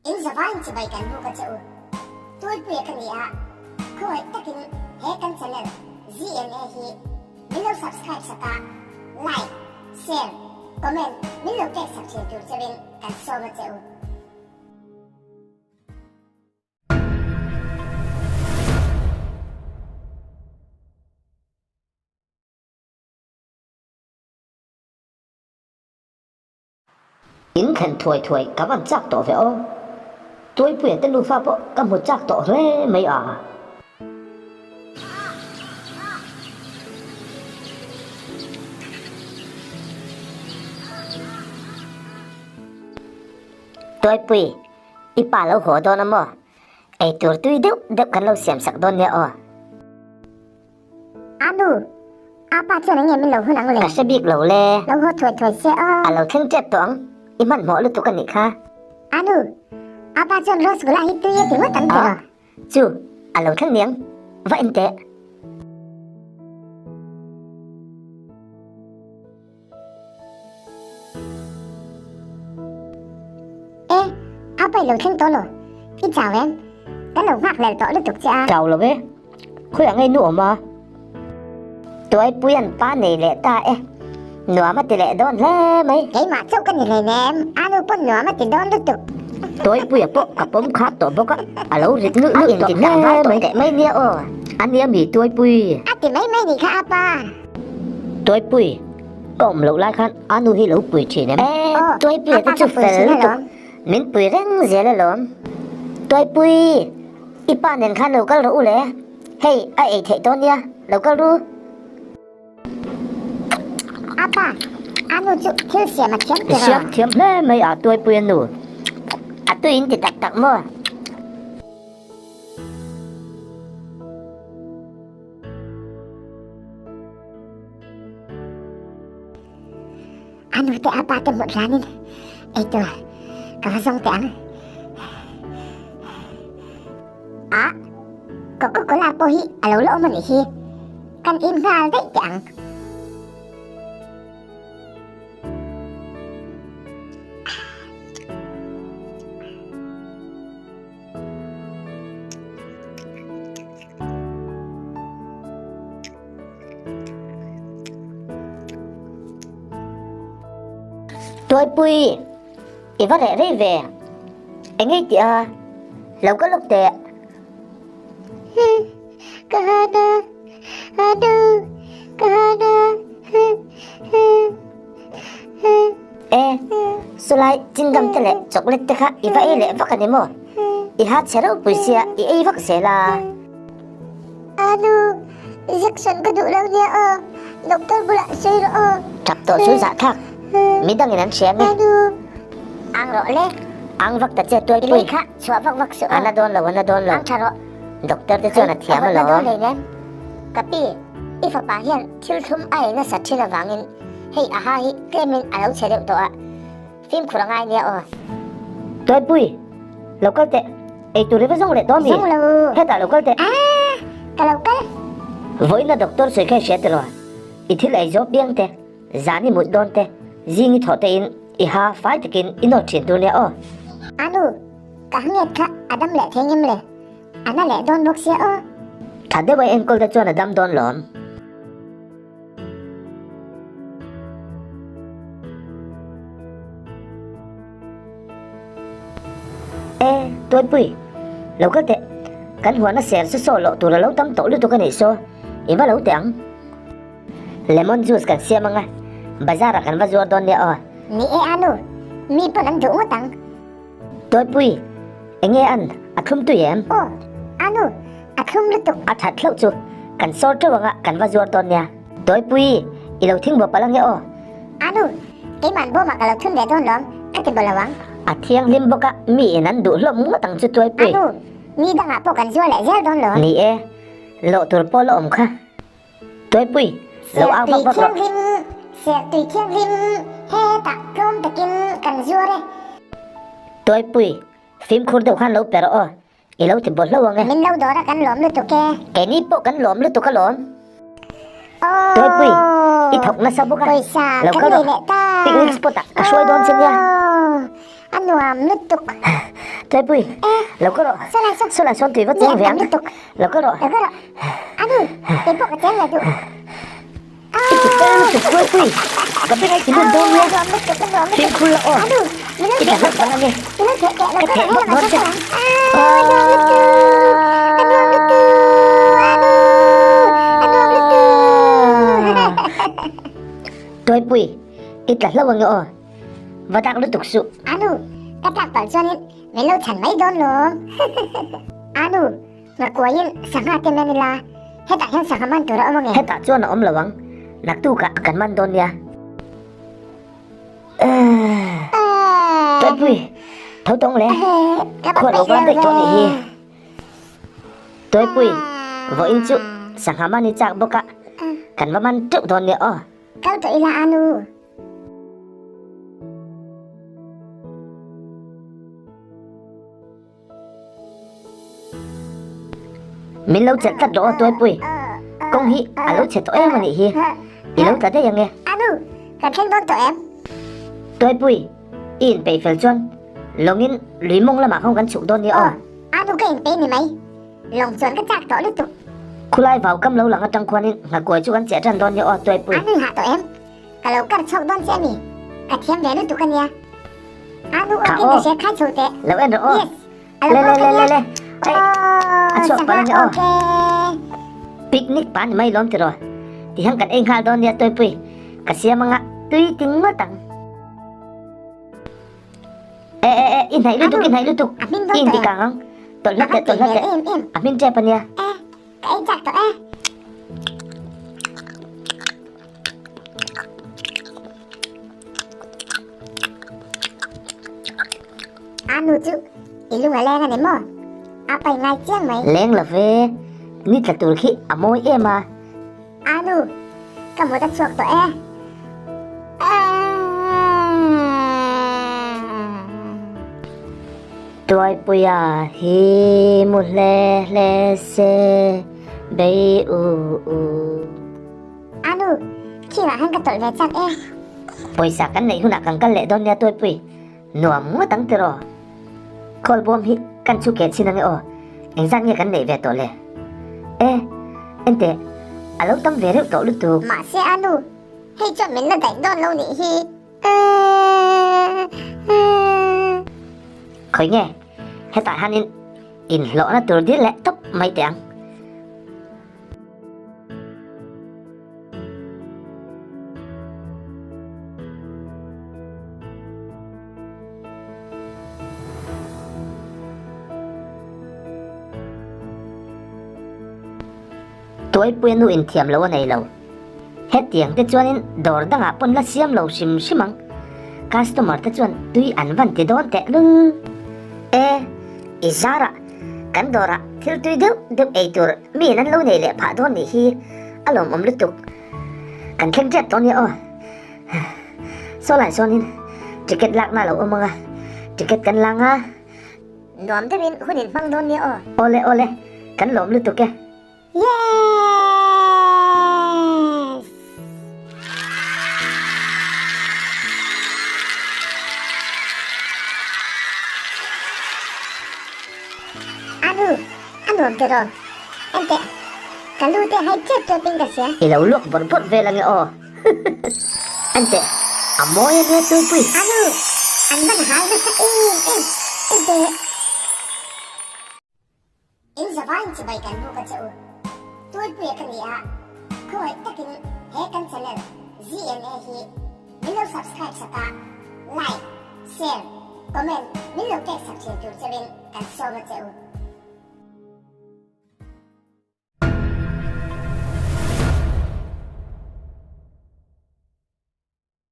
In zavaiin chibai kan buk a che u. Tualpuia ka ni a, khawngaih takin he kan channel ZNA hi min lo subscribe sak a, like, share, comment min lo pek sak thin tur cheuin kan sawm a che u. In thlen thuai thuai ka van chak tawh ve aw. Tuaipuia te nufa pawh ka hmu chak tawh hle mai a. Tuaipui, i pa lo haw dawn a maw? Eitur tui deuh deuh kan lo siam sak dawn nia aw. A nu, a pa chuan enge min lo hun ang le? Ka hre bik lo le. Lo haw thuai thuai se aw. A lo thleng tep tawh ang, i hmanhmawh lutuk a nih kha. A nu, a pa chuan rasgulla hi tui a ti ngawt ang tiraw? Chu, a lo thleng niang, va en teh. E, a pa i lo thleng tawh lo, i chau em? Kan lo nghak lel tawh lutuk che a. Chau lo e, khawiah ngei nu awm a? Tuaipui an pa nei leh ta e, nuam a ti leh dawn hle mai. Keimah chauh ka ni hleinem, a nu pawn nuam a ti dawn lutuk. Tuaipuia pawh ka pawm khak tawh bawk a, a lo rit nulh nulh tawh hle mai. Teh mai nia aw, a nia mi Tuaipui. A ti mai mai nih kha a pa. Tuaipui, ka awm loh lai khan a nu hi lo pui thin em? E, Tuaipuia te chu fel lutuk, min pui reng zel alawm. Tuaipui, i pa nen khan lo kal rawh u le, hei a ei theih dawn nia, lo kal ru. A pa, a nu chu thil siam a thiam tiraw? Siam thiam hle mai a Tuaipuia nu, a tuiin ti tak tak maw? A nu te a pa te hmuh hlanin eitur ka va zawng teh ang. A, Coca Cola pawh hi a lo la awm a nih hi, kan in nghal daih teh ang. Tuaipui, i va reh rei ve. Eng ei tih a, lo ka lawk teh. Ka han a, anu, ka han a, E, chulai chingam te leh chocolate te kha i va ei leh vak a ni maw? I ha chhe ropui sia i ei vak zel a. Anu, injection ka duh lo nia aw, doctor bulah sawi rawh aw. Tap tawh chu zah thlak, midangin an hria nge. Anu, ang rawh le. Ang vak ta che tuaipui. I lei kha chhuah vak vak suh aw. A na dawn lo, a na dawn lo. Ang tha rawh. Doctor te chuan a thiam alawm. A vawt na dawn hleinem. Ka pi, i fapa hian thil thlum a ei nasa thin avangin hei a ha hi tlemin a lo chhe deuh tawh a, fimkhur a ngai nia aw. Tuaipui, lo kal teh. Ei tur i va zawng leh tawh ami? Zawng lo. Hetah lo kal teh. Ah, ka lo kal. Vawiina doctor sawi kha i hria tiraw? I thil ei zawk piang te, zan i mut dawn te, zing i thawh te in i ha fai takin i nawt thin tur nia aw. Anu, ka hangiat kha a dam leh thei ngem le? A na leh dawn bawk sia aw. Tha deuh a enkawl te chuan a dam dawn lawm. E, Tuaipui, lo kal teh. Kan huana ser chu saw loh tur a lo tam tawh lutuk a nih saw, i va lo teh ang. Lemon juice kan siam ang a, bazar ah kan va zuar dawn nia aw. Ni e Anu, mi pawn an duh ngawt ang. Tuaipui, enge an, a thlum tui em? Aw, Anu, a thlum lutuk. A that hlauh chu, kan sawr teuh anga kan va zuar dawn nia. Tuaipui, i lo thing bawp alh ange aw. Anu, keiman bawmah ka lo thun ve dawn lawm, ka ti bawlh lo ang. A thianghlim bawk a, mi in an duh hlawm ngawt ang chu Tuaipui. Anu, mi dangah pawh kan zuar leh zel dawn lawm. Ni e, lawh tur pawh la awm kha. Tuaipui, lo au vak vak rawh. Sertui thianghlim, hetah tlawm takin kan zuar e. Tuaipui, fimkhur deuh khan lo pe rawh aw, i lo ti bawlhlo ang e. Min lo dawr a kan lawm lutuk e. Keini pawh kan lawm lutuk alawm. Tuaipui, i thawk nasa bawk a, Pawisa lo kan kal nei rawh, leh ta. Picnic spot ah ka hruai dawn che nia. A nuam lutuk. Tuaipui, lo ka rawh. Saw lai saw. Saw lai sawn tui va cheng ve ang. Lutuk. Lo ka rawh. Lo ka rawh. Anu, kei pawh ka cheng ve duh. I ti fel lutuk Tuaipui. Ka beng ai ti lut dawn nia. A nuam lutuk, a nuam lutuk. Fimkhur la aw. Anu, min lo I theh tla hlauh palh ange. Min lo theh teh, lo Ka ka theh rawh. bawk dawn che. A nuam lutuk, a nuam lutuk. Anu, a nuam lutuk. Tuaipui, i tla hlauh ange aw. Va dak lutuk suh. Anu, ka tlak palh chuanin min lo chhan mai dawn lawm. Anu, ngakuaiin sangha te men ila, hetah hian sangha man tur a awm ange. Hetah chuan a awm lo ang, naktukah kan man dawn nia. Tuaipui, tho tawng le, khuat lo van daih tawh nih hi. Tuaipui, vawiin chu sangha man i chak bawk a, kan va man teuh dawn nia aw. Kal tawh ila Anu. Min lo chelh tlat rawh aw Tuaipui. Kawng hi a lo chhe tawh em a nih hi. I lo tla daih ange. Anu, kan thleng dawn tawh em? Tuaipui, i inpeih fel chuan lawngin lui mawng lamah khawn kan chhuk dawn nia aw. Aw, Anu ka inpeih ni mai. Lawng chuan ka chak tawh lutuk. Khulai vau kam lo lang atang khuanin nghakuai chu kan cheh tan dawn nia aw Tuaipui. Anu i hah tawh em? Ka lo kar chhawk dawn che a mi? Ka thiam ve lutuk a nia. A nu awk in ka hria khai chho teh. Lo en rawh aw. Yes. A lo awk a nia. A chhuak palh a nia aw. Okay. Picnic pa ni mai lawm tiraw. Tihian kan ei nghal dawn nia Tuaipui. Ka siam anga tui ting ngawt ang. E e e i hnaih lutuk i hnaih lutuk. A hmin dawn I tawh inti em? kang ang. Tawlh hlat A teh tawlh hlat teh. em em. A hmin tep a nia. E ka ei chak tawh e. A nu chu i lung a leng a ni maw? A pai ngai chiang mai. Leng lo ve, ni tla tur khi a mawi em a. A nu, ka mut a chhuak tawh e. Tuaipuia hi mu hle hle se bei u u. A nu, khingah khan ka tawlh ve chak e. Pawisa kan neih hunah kan kal leh dawn nia Tuaipui, nuam ngawt ang tiraw. Khawl bawm hi kan chu ke chhin ange aw, engzat nge kan neih ve tawh le? E, enteh, a lo tam ve reuh tawh lutuk. Mahse a nu, hei chuan min la daih dawn lo nih hi. Khawi nge, hetah hianin inhlawhna tur dil leh tawp mai teh ang. Tuaipui a nu inthiam lo a nei lo. Hetiang te chuanin dawr dangah pawn la siam lo hrim hrim ang. Customer te chuan tui an van ti dawn teh lul. E, i zarah kan dawrah thil tui deuh deuh ei tur miin an lo nei leh phah dawn nih hi a lawmawm lutuk. Kan thleng tep tawh nia aw. Saw lai sawnin ticket lakna a lo awm ang a, ticket kan lang a. Nuam deuhin hun in hmang dawn nia aw. Awle awle, kan lawm lutuk e. Yes! Anu, a nuam teh rawh. Enteh, ka lu te hai tep tep in ka hria. I lo luak bawrh bawrh vel ange aw. Enteh, a mawi ania Tuipui. Anu, an van hal nasa em em. Enteh. In zavaiin chibai kan buk a che u. Tualpuia ka ni a, khawngaih takin he kan channel ZNA hi min lo subscribe sak a, like, share, comment min lo pek sak thin tur cheuhin kan sawm a che u.